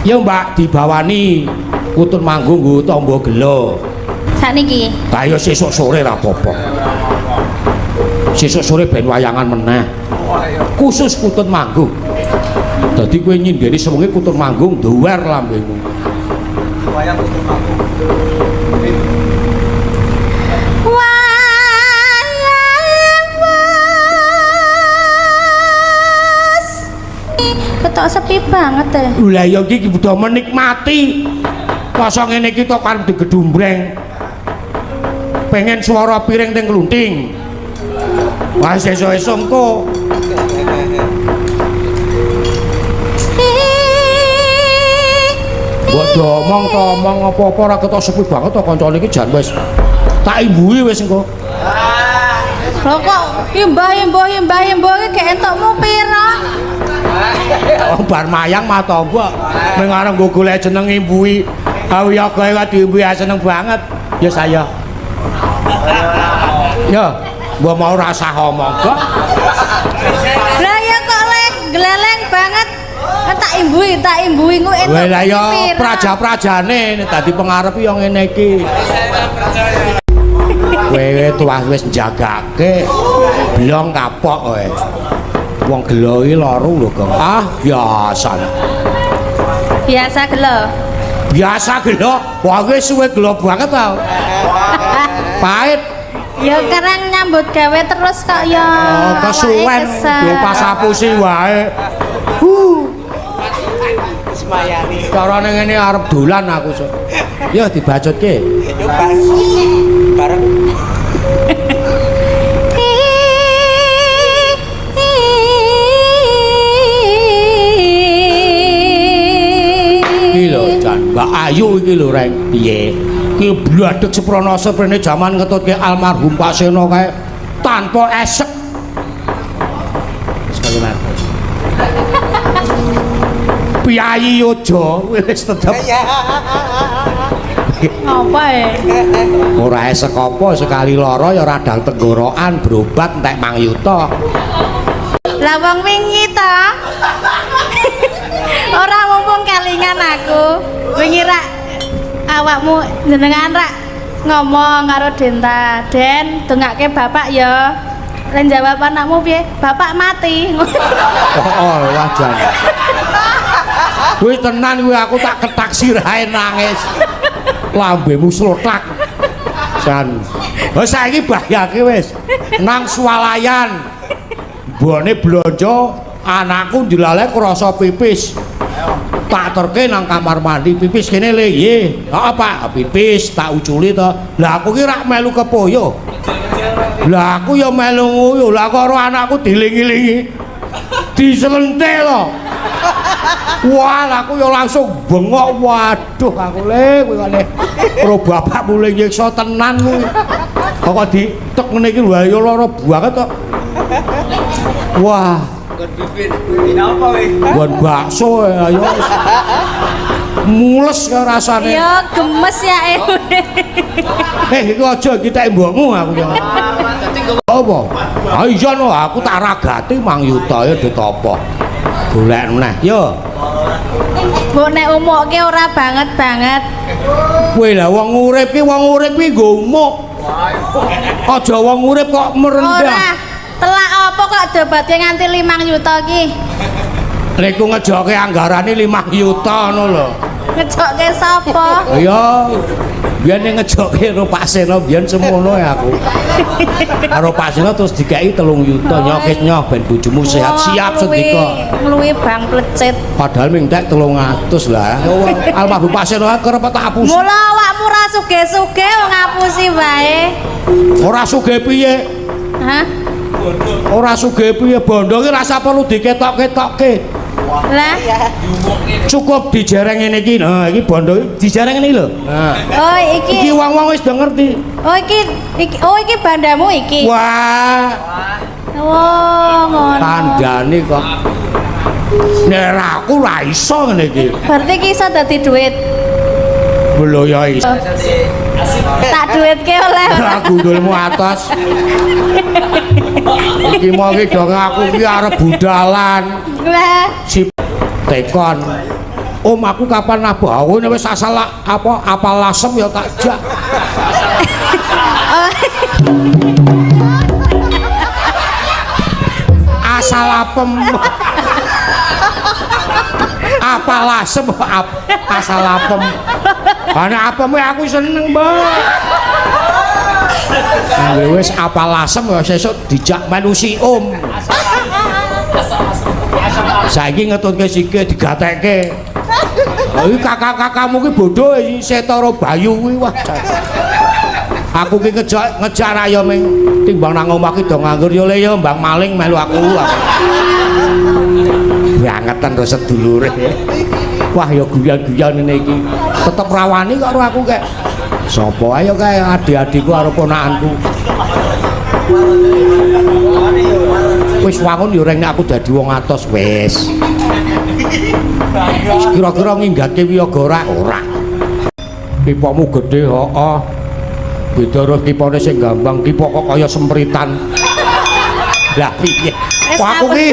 Ya Mbak dibawani kutun manggung nggo tamba gela. Sakniki. Kaya sesuk sore ra apa-apa. Sesuk sore ben wayangan meneh. Khusus kutun manggung. Dadi kowe nyindeni sewengi kutun manggung duwer lambemu. Wayang kutun manggung. Wayang wes. Ketok sepi banget ya. Lah ya iki kudu menikmati. Masa ngene iki tok arep digedhumbreng. Pengen swara piring teng klunting. Wah sesuk-esuk engko. Mbok diomong to omong apa-apa ora ketok sepi banget to kancane iki jan wis tak imbuhi wis engko. Lho kok imbah-imbah iki gak entukmu pira? Oh bar mayang mah to mbok. Ning arep nggo golek jeneng imbuhi. Aku ya kowe kok diimbuhi seneng banget. Ya saya. Ya, mbok mau rasah omong kok. Lah ya kok lek gleleng banget. Tak imbuhi engko entuk. Kowe lah ya pira? Praja-prajane nek dadi pengarep ya ngene iki. Kowe tuah wis njagake. Blong kapok kowe. Wong gelo iki loro lho, Gong. Ah, biasa. Biasa gelo. Biasa gelo. Wah, kowe suwe gelo banget tau. Pahit. Ya karang nyambut gawe terus kok ya. Oh, kesuwen diopas apusi wae. Huh. Semayani. Carane ngene arep dolan aku sok. Ya dibacutke. Yo bareng. Bareng. Iki lho Jan, Mbak Ayu iki lho Reng. Piye? Iki bladek seprana seprene jaman ngetutke almarhum Pak Seno kae tanpa esek. Sekali lagi. Piyayi Yojo wis tetep Ngopo e? Ora esek apa sekali lara ya radang tenggorokan berobat entek 5 yuta. Lah wong wingi to. Ora mumpung kelingan aku. Wingi rak awakmu jenengan rak ngomong karo Denta. Den, dongake bapak ya. Lan jawab anakmu piye? Bapak mati. Oh, wah jan. Kuwi tenan kuwi aku tak ketak sirahe nangis. Lambemu slothak. Jan. Wis saiki bayake wis. Nang swalayan. Mbone blonjo anakku ndilalek krasa pipis. Tak terke nang kamar mandi pipis kene le nggih. Heeh Pak, pipis tak uculi to. Lah aku ki rak melu kepoyo. Lah aku ya melu nguyuh. Lah karo anakku dilingi-lingi. Diselentik lho. Wah, aku ya langsung bengok. Waduh, aku le kowe kok le. Karo bapakmu le nyiksa tenan kuwi. Kok ditek ngene iki lho ya lara banget kok. Wah, Nggon bibir. Apa kowe? Nggon bakso ayo. Mules kaya rasane. Ya gemes ya. Iku aja iki tek mbokmu aku ya. Apa? Ah iya no, aku tak ragati 5 yuta ya ditapa. Golek meneh. Yo. Mbok nek umuke ora banget-banget. Kowe lah wong urip ki nggo umuk. Aja wong urip kok merendah. Ora. Telak apa kok dobatke nganti 5 yuta ki? Niku ngejoke anggarane 5 yuta ngono lho. Ngejokke sapa? Iya. Biyen ning ngejoke karo Pak Seno biyen semono ya aku. Karo Pak Seno terus dikeki 3 yuta nyoh nyoh ben bojomu sehat siap sendika. Ngluwi bang plecit. Padahal ming tek 300 lah. Almarhum Pak Seno kerep tak apusi. Mula awakmu ora sugih-sugih wong ngapusi wae. Ora sugih piye? Hah? Ora sugih piye bondo ki rasa perlu diketok-ketokke. Lah, Cukup dijereng ngene iki. Nah, iki bondo dijereng ngene iki lho. Nah. oh iki. Iki wong-wong wis do ngerti. Oh iki, iki oh iki bandamu iki. Wah, Oh, ngono. tandane kok. Nek ra aku ra iso ngene iki. Berarti iki iso dadi duit. Lho ya iso. Tak duitke oleh. Ora gundulmu atas. Iki mau ki dong aku ki arep budalan. Lah, Si tekon. Om, aku kapan nabuh? Aku nek wis asal apa apal lasem ya tak jak. Oh, Asal apem. Apa lasem asal apem. Ana apem aku seneng, Mbak. Nah, wis apal lasem ya sesuk dijak melu si Om. Saiki ngetutke sikil digatekke. Lha iki kakak-kakakmu ki bodho Setara Bayu kuwi, wah. Aku ki ngejak ngejar ayo ming timbang nang omah ki do nganggur ya le ya mbang maling melu aku. Bangetan to sedulure. Wah ya guyon-guyon ngene iki. Tetep rawani kok karo aku kek. Sapa ayo kae adik-adikku karo ponakanku. Wis wangun ya reng nek aku dadi wong atos wis. Kira-kira nginggatke wiyaga ora? Ora. Pipamu gedhe, heeh. Beda karo kipane sing gambang, kipa kok kaya sempritan. Lah piye? Aku ki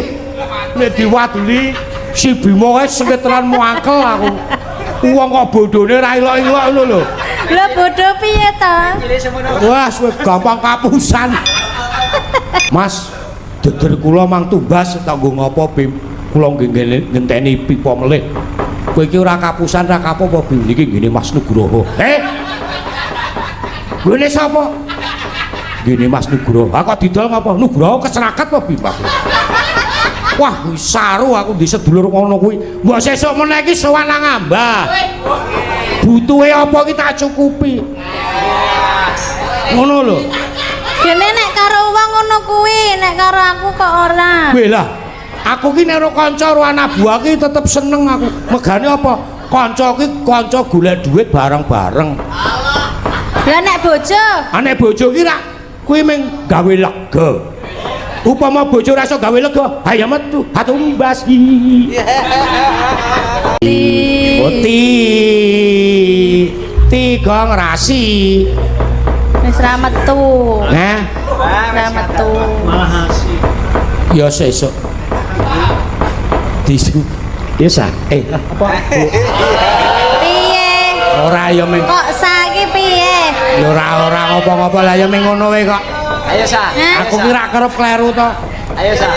nek diwaduli si Bima kae sengitran muangkel aku. Wong kok bodhone ra ilok-ilok ngono lho. Lah bodoh piye to? Wah, suwe gampang kapusan. Mas, deder kula mang tumbas tak nggo ngopo, Bim? Kula nggih ngenteni pipa melih. Kowe iki ora kapusan ra kapok apa, Bim? Niki nggene Mas Nugroho. Eh? Nggene sapa? Nggene Mas Nugroho. Ha kok didol ngopo? Nugroho keserakat apa, Bim? Aku. Wah, saru aku di sedulur ngono kuwi. Mbok sesuk meneh iki sowan nang Ambah. Butuhe apa ki tak cukupi. Ngono lho. Dene nek karo wong ngono kuwi, nek karo aku kok ora. Weh lah, aku ki nek karo kanca karo anak buah ki tetep seneng aku. Megane apa? Kanca ki kanca golek duit bareng-bareng. Lah nek bojo, Ah nek bojo ki rak kuwi mung gawe lega. Upama bojo ora iso gawe lega, ayo metu, atumbas. Di Oh, ti tiga ngrasi. Wis ra metu. Nah, Ra metu. Ya sesuk. Disu. Ya sa. Eh, apa? Piye? Ora ya ming Kok saiki piye? ya ora ora ngopo-ngopo lah ya ming ngono wae kok. Ayo sa. Hah? Aku ki ra kerep kleru to. Ayo sa.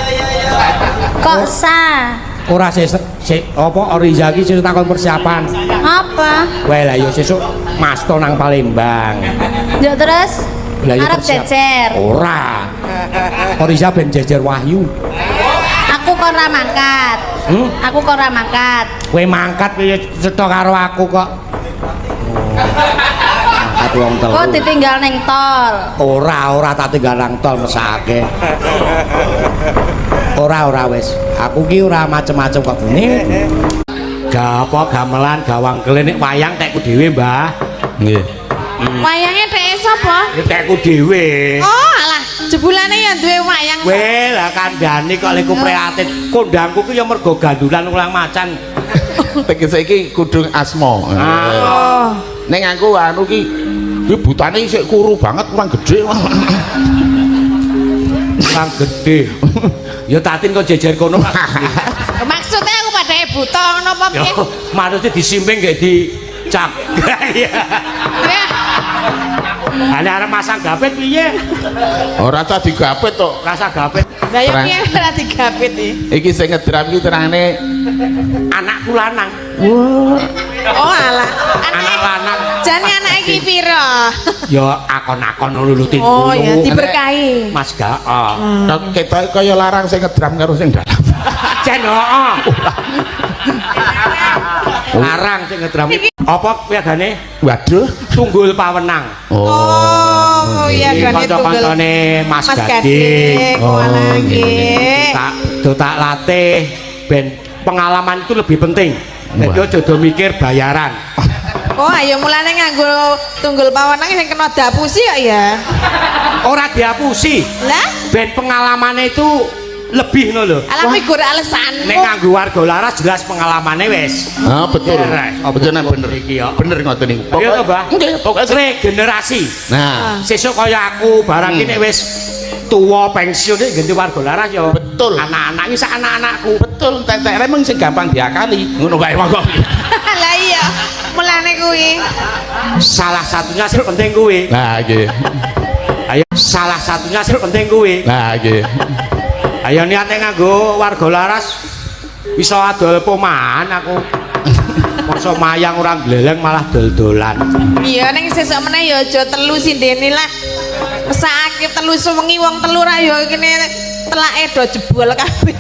Kok sa? Ora sesuk sik apa Oriza ki sesuk takon persiapan. Apa? Wae lah ya sesuk Masto nang Palembang. Yo terus Lah ya arep persiap. jejer. Ora. Oriza ben jejer Wahyu. Aku kok ora mangkat. Hmm? Aku kok ora mangkat. Kowe mangkat piye cetha karo aku kok. Mangkat wong telu. Kok ditinggal ning tol. Ora, ora tak tinggal nang tol mesake. Ora, ora wis. Aku ki ora macem-macem kok bune. Gak apa gamelan gawang klenik wayang tekku dhewe, Mbah. Nggih. Wayange dhek sapa? Iki tekku dhewe. Oh, alah, jebulane ya duwe wayang. Weh, lah kandhane kok leku prihatin. Kondangku ki ya mergo gandulan ulang macan. Tegese iki kudung asma. Ah. Oh. Ning aku anu ki kuwi butane isih kuru banget kurang gedhe. Kurang gedhe. Ya Tatin kok jejer kono. Maksudnya aku padake buta ngono apa Ya, piye? maksudnya disimping gak dicak. Iya. Ya, Ana arep masang gapit piye? Ora usah digapit to. Rasa gapit lah ya Terang. piye ora digapit iki. Iki sing ngedram iki terangane anakku lanang. Oh, alah. Anak Anak lanang. jane anak iki pira? Ya akon-akon ngono lho Tin. Oh ya diberkahi. Mas gak. Oh. ketoke kaya larang sing ngedram karo sing dalam. Cen heeh. Larang sing ngedram. Apa piagane? Waduh. Tunggul Pawenang. Oh, iya Iki gane tunggal. kanca-kancane Mas Mas Gading. Gading. Oh, Walah nggih. nggih. Tak do tak latih ben pengalaman itu lebih penting. Dadi Wah. aja do mikir bayaran. Oh, ayo mulane nganggo tunggul pawenang sing kena diapusi kok ya. Ora diapusi. Lah, Ben pengalamane itu lebih ngono lho. alah kuwi gur alasanmu. Nek nganggo warga laras jelas pengalamane wis. Ah betul. Beres. Betul nah, bener. Iki ya. Bener ngoten niku. Iya to, Mbah? Nggih, pokoke Regenerasi. Nah, Sesuk kaya aku barang iki nek wis tuwa pensiun iki ganti warga laras ya. Betul. Anak-anak iki sak anak-anakku. Betul, tetek emang sing gampang diakali. Ngono kae monggo. Lah iya, mulane kuwi. Salah satunya sing penting kuwi. Nah, nggih. Ayo, salah satunya sing penting kuwi. Nah, nggih. Ayo, niate nganggo warga laras iso adol pomahan aku. Masa mayang ora gleleng malah dol-dolan. Iya, ning sesuk meneh ya aja telu sindene lah. Mesakake telu suwengi wong telu ra ya kene telake do jebol kabeh.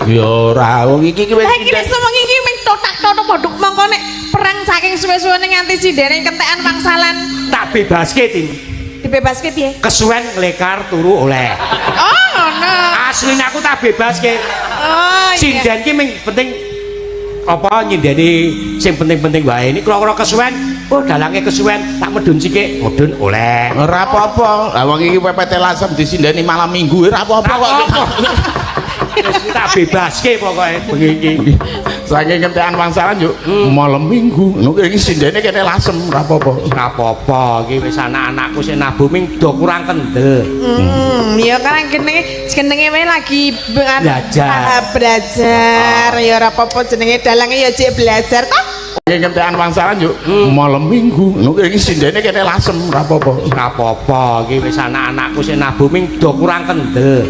Ya ora, wong iki ki wis Lah, iki suwengi iki ming totak-totok bodhok, mongko nek perang saking suwe-suwene nganti sindene kentekan wangsalan. Tak bebaske, Tin. Dibebaske piye? Kesuwen nglekar turu oleh. Oh, ngono. Asline aku tak bebaske. Oh, iya. Sinden ki ming penting apa nyindeni sing penting-penting wae. Ini kira-kira kesuwen, oh dalange kesuwen, tak medun sithik, medun oleh. Ora apa-apa. Lah, wong iki pepete lasem disindeni malam Minggu ora apa-apa kok. Wis tak bebaske pokoke bengi iki. Saking kentekan wangsalan yuk malam Minggu. Ngono iki sindene kene lasem ora apa-apa. Ora apa-apa, iki wis anak-anakku sing nabuh ming do kurang kendel. Ya kan kene jenenge wae lagi Belajar. Tahap belajar. Ya ora apa-apa, jenenge dalange ya jek belajar toh. Saking kentekan wangsalan yuk malam Minggu. Ngono iki sindene kene lasem ora apa-apa. Ora apa-apa, iki wis anak-anakku sing nabuh ming do kurang kendel.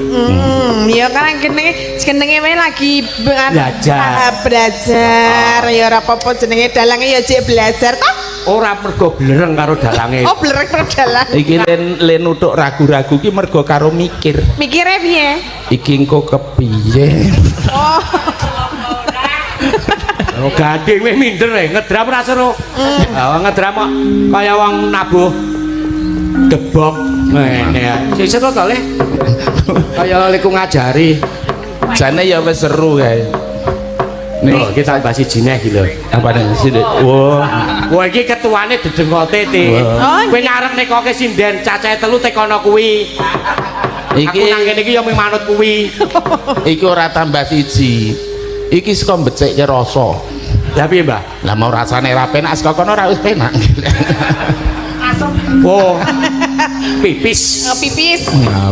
Ya kan kene jenenge wae lagi Belajar. Tahap belajar. Ya ora apa-apa, jenenge dalange ya jek belajar toh. Ora, mergo blereng karo dalange. Oh, blerek dalang. Iki len len nuthuk ragu-ragu ki mergo karo mikir. Mikire piye? Iki engko kepiye? Oh. Oh, gandeng wis minder e, ngedram ora seru. Oh, ngedram kok kaya wong nabuh debok ngene ya. Sing seru to, Le? Kaya liku ngajari. Jane ya wis seru kae. Nih, oh, kita tambah siji neh iki lho. Apa nih sini? Wah. Wah, iki ketuane dedengkote, Ti. Oh, Kowe ngarep nekoke sinden cacahe telu tekono kuwi. Iki Aku nang kene iki ya mung manut kuwi. Iki ora tambah siji. Iki saka mbecikke rasa. Lah piye, Mbah? Lah, mau rasane ra penak saka kono ora wis penak. Oh. Pipis. Oh, pipis. Nah.